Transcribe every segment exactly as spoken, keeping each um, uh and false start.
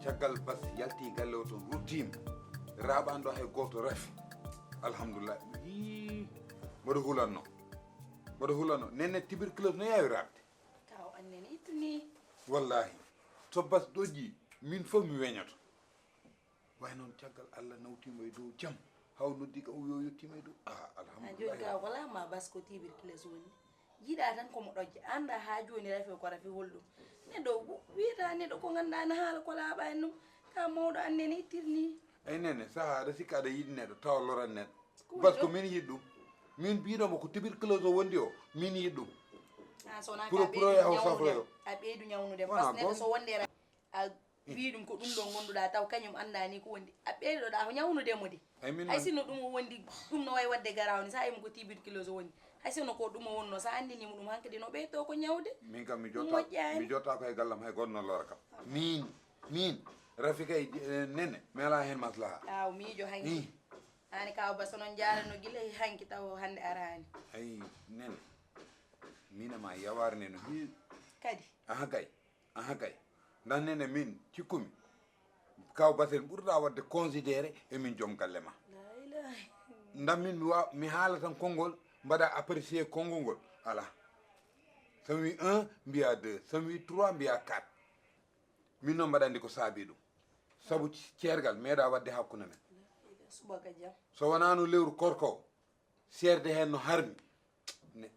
Caggal Bas yalti galle o toon, ruttiima. Raaɓaani ɗo hay gooto rafi. Alhamdulillah. Ii, mboɗo hulanno. Mboɗo hulanno. Nenne tuberculose no yaawi raɓde. Kaw annen ittu ni. Wallahi. So Bas ɗojji, min fof mi weñoto. Way noon, caggal Allah nawtiima e dow jam. Haw noddi kam, o yo yettiima e dow. Ah, a jooni alhamdulillah. Kaw, ko laaɓ ma Bas ko tuberculose woni? Jiiɗa tan ko mo ɗojja. Annda haa jooni rafi o ko rafi holɗum. Neɗɗo wu-, wiyata neɗɗo ko ngannduɗaa na haala ko laaɓa en ɗum. Ka mawɗo annen ittir ni. Ay nene, saha aɗa sikka aɗa yiɗi neɗɗo, tawa loran neɗɗo. Ko Bas ko woni ɗum? Min yiɗi ɗum. Min mbiɗo mo ko tuberculose o wondi o, min yiɗi ɗum. Ah, so wonaa pour, ka pour ɓeydu yahu ñawnude safroyo. A ɓeydu ñawnude. Wona Bas neɗɗo gon- so wonde ra-, a wii ɗum ko ɗum ɗo ngonduɗaa taw kañum anndaa ni ko wondi. A ɓeydoɗaa ko ñawnude mo de. Ay, min hay noon. Sinno ɗum o wondi, ɗum no wayi waɗde garaaw ni, so a yimo ko tuberculose o woni. Hay sinno ko ɗum o wonno, so a anndinii mo ɗum hankadi no ɓeyto ko ñawde. Min kam mi jotta, moƴƴaani. Mi jotta ko e gallam hay goɗɗo no lora kam. Min, min, Rafi kay, eh, nene, mi alaa heen maslaha. Aw, miijo hanki. Ih. Aani kaw Bas onon njaarano gila e hanki taw hannde araani. Ay, nene, min e ma yawaare nene no heewi. Kadi? Aha kay. Aha kay. Ndan nene min cikkumi. Kaw Bas en ɓurɗa waɗde considéré e min joom galle ma. La ilaha. Ndan min mi wa-, mi haala tan konngol, mbaɗa apprécier konngol ngol. Ala. So mi wii un, mbiya deux. So mi wii trois, mbiya quatre. Min noon mbaɗa anndi ko saabi ɗum. Sabu ceergal meeɗa waɗde hakkunde men. Subaka jam. So wonaano lewru korko o, seerde heen no harmi. Ne-,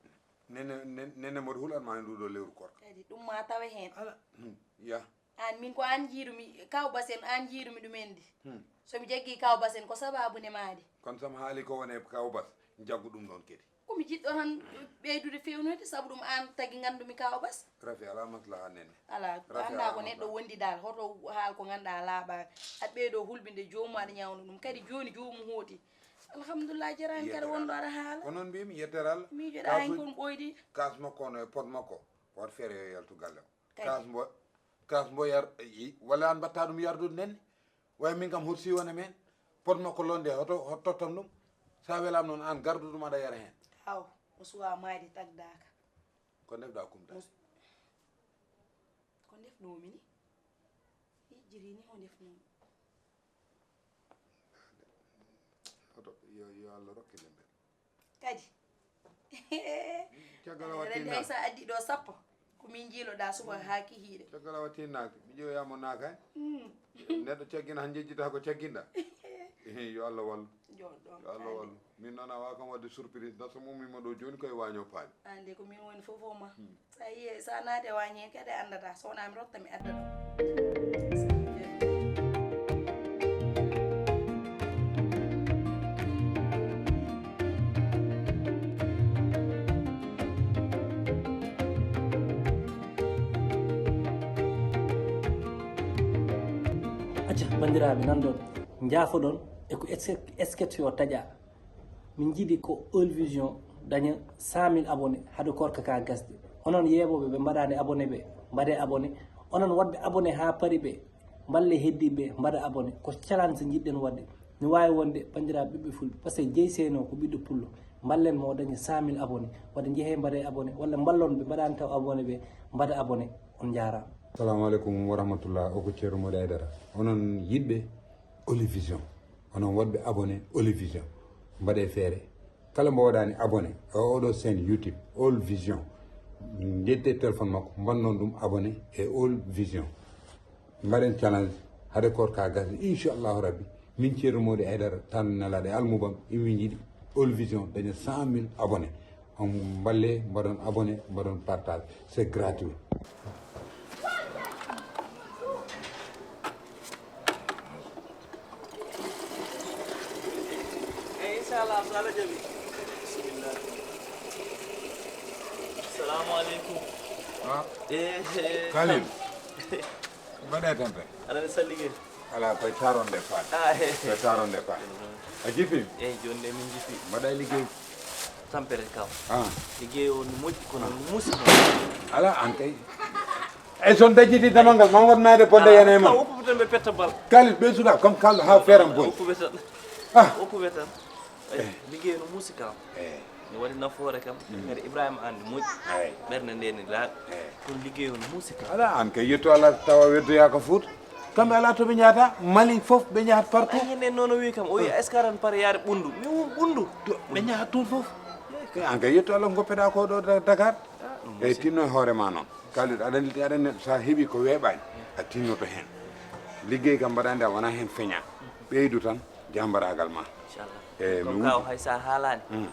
nene, nene, nene mboɗo hulan ma e nduɗo lewru korka. Kadi ɗum ma tawe heen. Ala, hmm, ya. Aan min ko aan njiirumi, kaw Bas en, aan njiirumi ɗum en di. Hmm. So mi jaggii kaw Bas en ko sababu ne maa di. Kono so mi haali ko woni e kaw Bas, jaggu ɗum ɗoon kadi. Ko mi jiɗɗo tan ɓeydude feewnude, sabu ɗum aan tagi nganndumi kaw Bas. Rafi alaa maslaha nene. Alaa, Rafi anndaa alaa ko neɗɗo maslaha. Wondi daal, hoto haal ko ngannduɗaa laaɓaani. Aɗa ɓeydo hulɓinde joomum aɗa ñawna ɗum. Kadi jooni joomum hooti. Alhamdulillah, jaraani kadi wonɗo aɗa haala. Ko noon mbiymi, yettere Allah. Miijoɗaa hen kon ɓoydi. Kaas makko ono e pot makko, waɗ feere yo yaltu galle o. Kadi. Kaas mbo, kaas mbo yar, i, walla aan mbaɗta ɗum yardude nenne. Way min kam hoto si wona men. Pot makko londe, hoto, hoto tottam ɗum. Sa welaama noon, aan gardu ɗum aɗa yara heen. Aw, o suwaa maayde tagdaaka. Ko ndefɗaa kumta? Mus-, ko ndefɗoomi ni? Ijjiri ni o ndefnoomi. Hoto, yo, yo Allah rokkile mbel. Kadi. Caggal a watti Rendi hay naak. Sa addi ɗo sappo, ko min njiiloɗaa suba haa kihiiɗe. Caggal a watti naak, mi ƴeewoya mo naaka. Mm. Neɗɗo caggina han jejjita ko cagginɗa. Eh, yo Allah wallu. Joɗɗo. Yo Allah wallu. Min noon a wawa kam wadde surprise, ndax so mi ummima ɗo joni koye waaño paali. Ande ko min woni fof o ma. Hmm. Sa yiye, sa naati e waañi heen kadi a anndataa, so wonaa mi rotta mi adda ɗum. Acca, banndiraaɓe, nan ɗon, njaafoɗon e ko es-, sketch o taƴa. Min njiɗi ko Eul Vision daña cent mille abonnés hade korka ka gasde. Onon yeeɓooɓe ɓe mbaɗaani abonné ɓe, mbaɗee abonné. Onon waɗɓe abonné haa pari ɓe, mballee heddiiɓe ɓe, mbaɗa abonné. Ko challenge njiɗɗen waɗde. No waawi wonde banndiraaɓe ɓiɓɓe fulɓe, par ce que Jeyi Seyno ko ɓiɗɗo pullo. Mballen mo o daña cent mille abonnés. Waɗa njehee mbaɗee abonné, walla mballon ɓe mbaɗaani taw abonné ɓe, mbaɗa abonné. On njaaraama. Assalamu aleykum wa rahmatullah. O ko Ceerno Mody Aidara. Onon yiɗɓe Eul Vision. Onon waɗɓe abonné Eul Vision, mbaɗee feere. Kala mbo waɗaani abonné e oɗo chaîne YouTube, Eul Vision, njettee téléphone makko, mbannon ɗum abonné e Eul Vision. Mbaɗen challenge, hade korka gasde, inchallahu rabbi, min Ceerno Mody Aidara, tan nelaaɗo e almubam, emin njiɗi Eul Vision daña cent mille abonné. On mballe, mbaɗon abonné, mbaɗon partage. C'est gratuit. Eyi, inchallah, so Allah jaɓi. Bisimilla. Salamu aleykum. Ah. Eh, eh. Khalil. Mbaɗa e tampere. Aɗa ne sallige? Alaa, koye taronde faade. Ah, he, he. Koye taronde faade. Mhm. A jippii? Eyi, jooni de min jippii. Mbaɗa e liggey? Tampere kam. Ah. Liggey o no moƴƴi, kono no muusi noon. Alaa, aan kay. Eyi, so on dajjiti damal ngal, ma won maayde bonde yana e ma. Alaa, woppuɓe tan ɓe petta bal. Kaalis ɓe suuɗa, comme kaalɗo haa feeram boy. Woppuɓe tan. Ah. Woppuɓe tan. Eyi, liggey no muusi kam. Eyi. No waɗi nafoore kam. Mm. Kadi Ibrahima Anndi moƴƴi. Eyi. Ɓernde nde ne laaɓi. Eyi. Kono liggey o no muusi kam. Alaa, aan kay yettu Allah tawa weddoyaaka Fuuta. Kamɓe alaa to ɓe njahata, Mali fof ɓe njahat partout. Ay, heen en noon o wii kam, o wii, "Est-ce que aɗa pare yahde Ɓunndu?" Mi wii, "Ɓunndu?" Ɓe njahat toon fof. An kay yettu Allah, ngoppete ko ɗo Da-, Dakar. Ah, ɗum Eyi, aussi. Tinno e hoore ma noon. Kalidou, aɗa anndi, aɗa anndi neɗɗo, so a heɓii ko weeɓaani, a tinnoto heen. Liggey kam mbaɗa anndi a wonaa heen feñaa. Ɓeydu tan jaambaraagal ma. Inchallah. Eyi, mi Comme ka o wonti. Hay so a haalaani. Mm.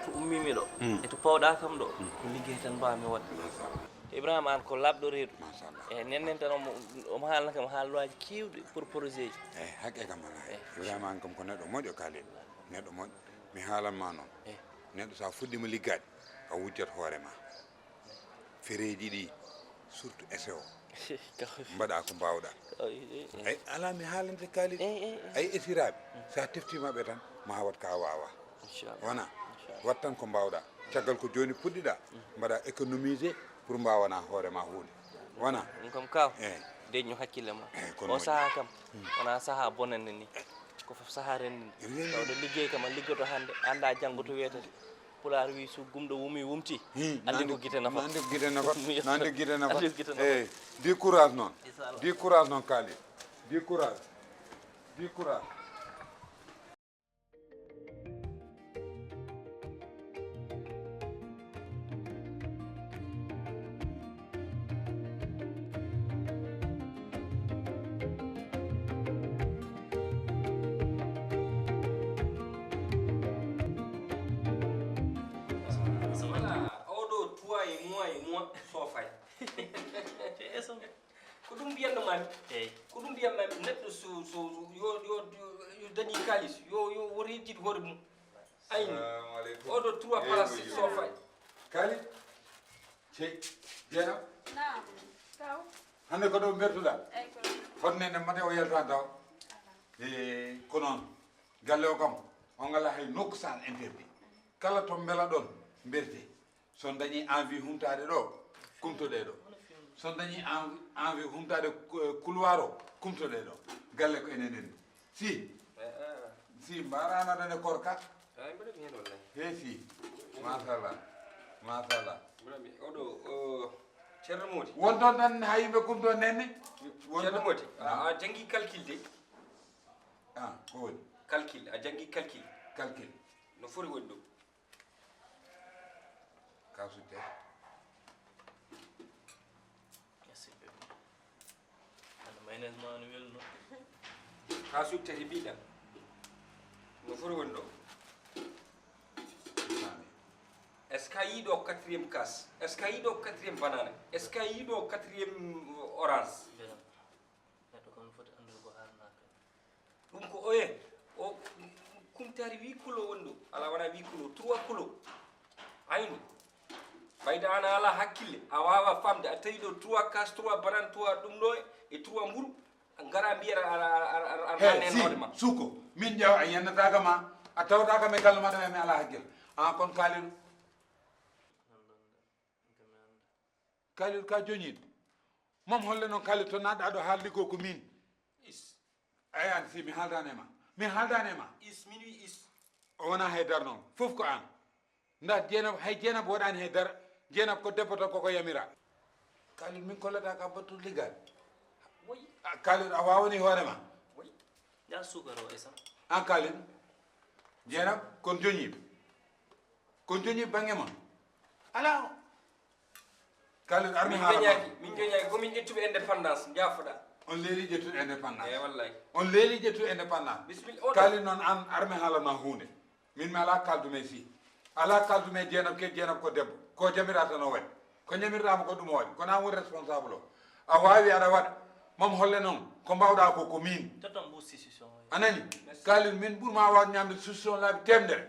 To ummiimi ɗo, Mm. e to pawɗa kam ɗo, Mm. ko liggey tan mbaawmi waɗde. Machallah. Ibrahima, aan ko laaɓɗo reedu. Machallah. Eyi, nen nen tan omo, omo haalna kam haalaaji keewɗi pour projet ji. Eyi, haqqe kam alaa. Eyi. Ibrahima, aan kam ko neɗɗo moƴƴo, Kalidou. Neɗɗo moƴƴo. Mi haalan ma noon. Eyi. Neɗɗo so a fuɗɗiima liggaade, a wujjat hoore ma. Fereeji ɗi, surtout S O. Mbaɗa ko mbaawɗa. Ay, alaa mi haalante Kalidou. Eyi, eyi, eyi. Ay, esiraaɓe, so a teftiima ɓe tan, ma a waɗ ka a waawaa. Inchallah. Wona? Inchallah. Waɗ tan ko mbaawɗa. Caggal ko jooni puɗɗiɗa, mbaɗa économiser pour mbaawana hoore ma huunde. Wona? Ɗum kam kaw. Eyi. Deññu hakkille ma. Eyi, kono O moƴƴi. Sahaa kam, wonaa sahaa bonannde ni. Ko fof sahaa renndinde. Renndinde. Tawde liggey kam a liggoto hannde, annda janngo to weetata. Pulaar wii so gumɗo wumi wumti. Hmm, Anndi nandi, ko gite nafata. Nandi ko gite nafata. Nandi ko gite nafata. Anndi ko gite nafata. Eyi, du courage noon. Inchallah. Du courage noon, Kalidou. Du courage. Du courage. Voilà, oɗo trois et mois et mois soofay. Ko ɗum mbiyanno mami. Eyi. Ko ɗum mbiyan mami, neɗɗo so, so, so, yo, yo, yo, yo dañi kaalis, yo, yo woto yejjit hoore mum. Ayni. Salamu aleykum. Oɗo trois Eyi, place yo. Soofay. Kali? Cey, Jeena? Naam. Kaw? Hannde ko ɗo mbertuɗa? Eyi, ko ɗo. Hoto nene mate o yalta taw. Alaa. E, ko noon. Galle o kam, on ngalaa hay nokku saan interdit. Kala to mbela ɗon, mberte. So on dañii envie humtaade ɗo, kumtoɗee ɗo. So on dañii en-, envie humtaade ku-, couloir o, kumtoɗee ɗo. Galle ko enen en. Si. Eh, eh. Si, mbaaraano ɗon e korka. Ay, mbaɗa mi heen wallahi. He si. Machallah. Machallah. Mbaɗa mi, oɗo, o, Ceerno Moodi. Won toon tan haa yimɓe kumtoo nenne. Won Ceerno toon. Moodi, a, a janngii calcul de? Ah, ko woni? Calcul, a janngii calcul? Calcul. No foti woni ɗum? Ka sutte. Merci, bébé. Hannde mayonnaise ma no welno. Ka sutte he mbiɗa. No foti woni ɗo? Est-ce que a yii ɗo quatrième kaas? Est-ce que a yii ɗo quatrième banana? Est-ce que a yii ɗo quatrième orange? Bébé. Neɗɗo kam no foti anndude ko haalnaa kadi. Ɗum ko oye, o kumtaari huit kilos woni ɗo. Alaa, wonaa huit kilos, trois kilos. Ayni. Ɓayde aan a alaa hakkille, a waawaa faamde, a tawi ɗo trois kaas, trois banane, trois ɗum ɗo e trois mburu, ngara mbiyata aɗa, aɗa, aɗa, aɗa, aɗa He, neen si, hoore ma. Suko, min ƴeewa a yennataaka ma, a tawataaka mi galle ma ɗo, mi alaa hakkille. Aan kon Kalilu. Kalilu ka joñiiɗo. Mam holle noon Kalilu to naatɗa ɗo haalde ko, ko min. Is. Ay aan si mi haaldaani e ma. Mi haaldaani e ma. Is, min wi is. O wonaa hay dara noon. Fof ko aan. Nda Jeenab, hay Jeenab waɗaani hay dara. Jeenab ko debbo tan koko yamira. Kalilu min kollata ka battu liggaade. Woy. A, Kalilu a waawani hoore ma. Woy. Nda suukara o esa. Aan Kalilu. Jeenab kon joñiiɓe. Kon joñiiɓe baŋŋe mon. Alaa o. Kalilu armi Min haala ma. Joñaaki, min joñaaki, ko min ƴettuɓe indépendance, njaafoɗa. On leeli ƴettude indépendance. Eh, wallahi. On leeli ƴettude indépendance. Bismillah, oɗo. Kalilu noon aan armi haala ma huunde. Min mi alaa kaldu me si. Alaa kaldu me Jeenab ke, Jeenab ko debbo. Ko jamira tan o waɗi. Ko ñamirɗa mo ko ɗum o waɗi. Kono aan woni responsable o. A waawi aɗa waɗa. Mam holle noon. Ko mbaawɗa ko, ko min. Totton mbuus sisison o. A nani? Merci. Kalilu min ɓur ma waaw ñaamde sisison laabi teemedere.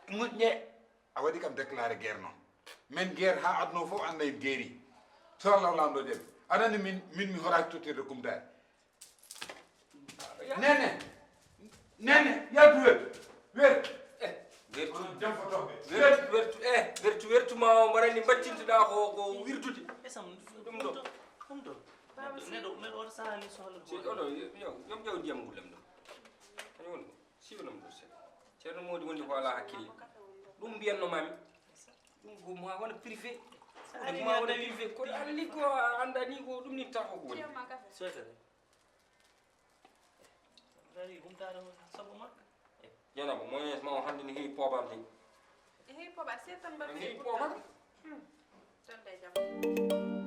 Moƴƴe, a waɗi kam déclaré guerre noon. Men guerre haa aduna o fof annda en guerre. So Allah laamɗo jaɓi. Aɗa anndi min, min mi horaaki tottirde kumtaari. Nene, nene, yaltu wertu, wertu. Eh, wertu. Onon jam ko toɓɓe. Wertu, wertu, eh, wertu, wertu ma o mbarani mbattintoɗa ko, ko wirdude. Esam, ɗum ɗo. Ɗum ɗo. Neɗɗo, neɗɗo, neɗɗo wata sahani so haalata. Si, ko oɗo, yo, yo, yo ƴeew ndiyam ngullam ɗo. Kañum woni ko. Siwno mo ɗo seeɗa. Ceerno Moodi woni ko alaa hakkille. Ɗum mbiyanno mami. Ɗum ko ma wona privé. Ɗum ma wona privé. Ko anndi ko a anndani ko ɗum ni tan ko woni. Soytere. Ari humtaade sabu makka. Jeynaba, moyen ma o hannde ne heewi poobar de. E heewi poobar, seeɗa tan mbaɗa. Ne heewi poobar. Tan de jam.